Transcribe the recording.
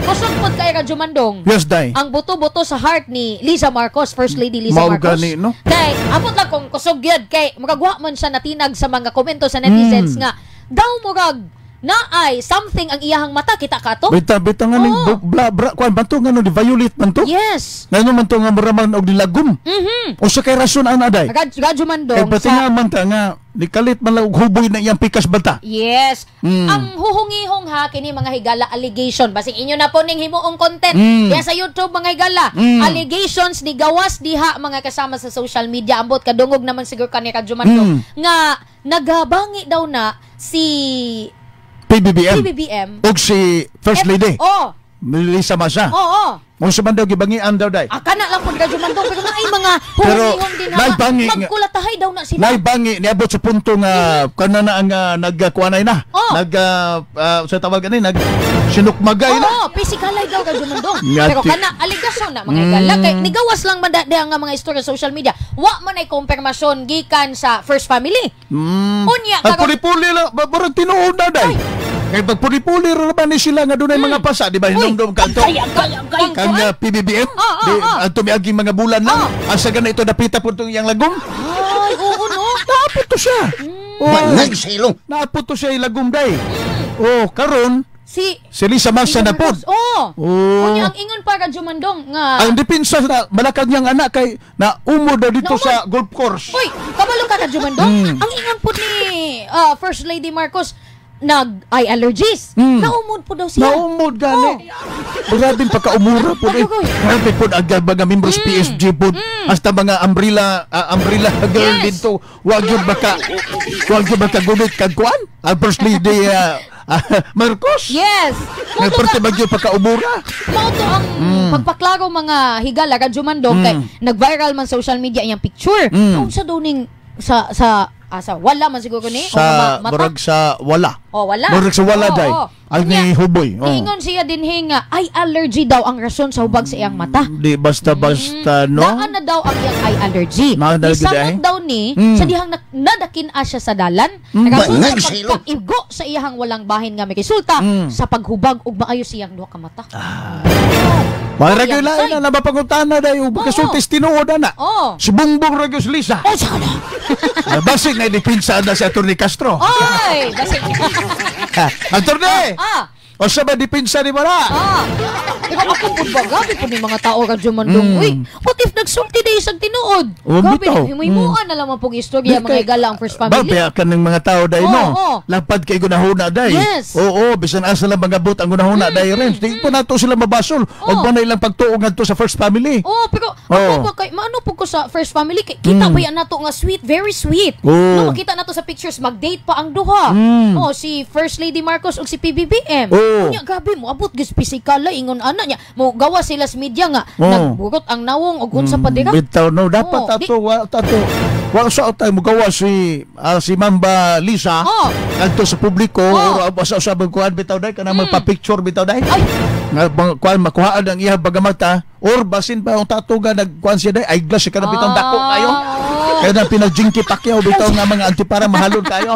Kusog pod kay Radyo Mandong. Yes, day. Ang buto-buto sa heart ni Lisa Marcos, First Lady Lisa Mao Marcos. Gani, no? Kay amot lang kung kusog yun kay murag man siya natinag sa mga komento sa netizens nga daw murag naay something ang iyahang mata, kita ka to? Bita bita nga ning bla bra kuan ba to, ngano di violet man to? Yes. Ngano man to nga mura man og nilagom? Unsa kay rason ana, day? Radyo Mandong Kay pati sa nga man ta nga nikalit man lang og huboy na iyang pikas bata. Yes. Ang huhungihong ha kini, mga higala, allegation. Basing inyo na po ning himuong content. Diya sa YouTube, mga higala. Allegations ni gawas diha, mga kasama, sa social media. Ambot kadungog naman siguro kani, Radyo Mandong, nga nagabangi daw na si PBBM. PBBM Og si First Lady. Oh, Lisa Masa. Oo. Unsa man daw gibangian daw, day? Ah, kana lang pud, Radyo Mandong, pero naay mga Pero, huhungihong din ha. naibangi Magkulatahay daw na sila. Naibangi niabot sa punto nga kana na ang nagkuanay na. Nag sa tawag ani, nag sinukmagay na. Oo, physicalay daw, Radyo Mandong. Ngati. Pero kana aligasyon na, mga higala, kay nigawas lang man da nga mga istorya sa social media. Wa man ay kumpirmasyon gikan sa first family. Unya Ang puli-puli lang, barang tinuod na, day. Kay pag puli-puli ra man ni sila nga dunay mga pasa, di ba, hinumdum ka to? Ay, agay, agay. Kang PBBM, Oo, di, oo. ang tumiaging mga bulan lang. Asa gana ito dapita po itong iyang lagom? Ay, oo no. Naapot to siya. Oh, Bangag sa ilong. Naapot to siya ilagom, day. Oh, karon Si si Lisa Masa na po. Oh. Oh. Unya ang ingon pa, Radyo Mandong, nga Ang depensa na malakad niyang anak kay na umo daw dito Naumod. sa golf course. Uy, kabalo ka, Radyo Mandong. Ang ingon po ni First Lady Marcos nag eye allergies. Naumod po daw siya. Naumod gani. Grabe pagkaumura po eh. Agoy. Grabe po ang mga members PSG po. Hasta mga umbrella umbrella girl dito. Wag yun baka gumit kag kuan. Ang First Lady Marcos. Yes. Nga Mao to parte bagyo pagkaumura. Mao to ang pagpaklaro, mga higala, Radyo Mandong, kay nag-viral man social media iyang picture. Unsa daw ning sa asa wala man siguro ni o Sa mata? Murag sa wala. Oh, wala. Murag sa wala Oo, day. oo. Ang Unya, ni Huboy. Oh. niingon siya dinhi nga eye allergy daw ang rason sa hubag sa iyang mata. Di basta-basta, no? Daan na daw ang iyang eye allergy. Naan na Nisamot gud ay? daw ni sa dihang nadakin-a siya sa dalan. Rason sa Bangag sa ilong. pagkaigo sa iyahang walang bahin nga may resulta sa paghubag ug maayo siyang duha ka mata. Mga Oh, regular yan, na napapangutana day ug pagkasultis tinuod na. Oh. Si Bongbong ra gyud si Lisa. Oh, sa na. Basig na depensa na si Atty. Castro. Oy, basig. Atty. Ah. O sa ba depensa ni Mara? Ah. Pero ako pud ba, grabe pud ni mga tao, Radyo Mandong. Uy, what if nagsulti day isang tinuod? Oh, Grabe, bitaw. himuhimuan na lamang pong istorya, mga higala, ang first family. Ba, ka ng mga tao day, Oo, no? oo. Lapad kay gunahuna day. Yes. Oo, bisan asa lang mga ang gunahuna day rin. Di po nato sila mabasol. Og mo na ilang pagtuo ngadto sa first family. Oh, pero ako pa kay maano po ko sa first family kay kita pa yan nato nga sweet, very sweet. Oo. No, makita nato sa pictures mag-date pa ang duha. Oh, si First Lady Marcos ug si PBBM. Oo. Unya grabe mo abot gis physical ingon ana niya. Mo gawa sila sa media nga nagburot ang nawong ug unsa pa dira. Bitaw no, dapat Oo, ato wa ato wa sa tayo mogawa si Mamba Lisa kadto sa publiko or sa usab kuan bitaw day kana magpa-picture bitaw day. Ay, Nga bang kuan makuhaan ang iyang bagamata or basin pa ang tatuga nagkuan siya day eyeglass siya kana bitaw dako kayo. Ah, oo. Kaya na pinag-Jinky Pacquiao bitaw nga mga antipara mahalon kayo.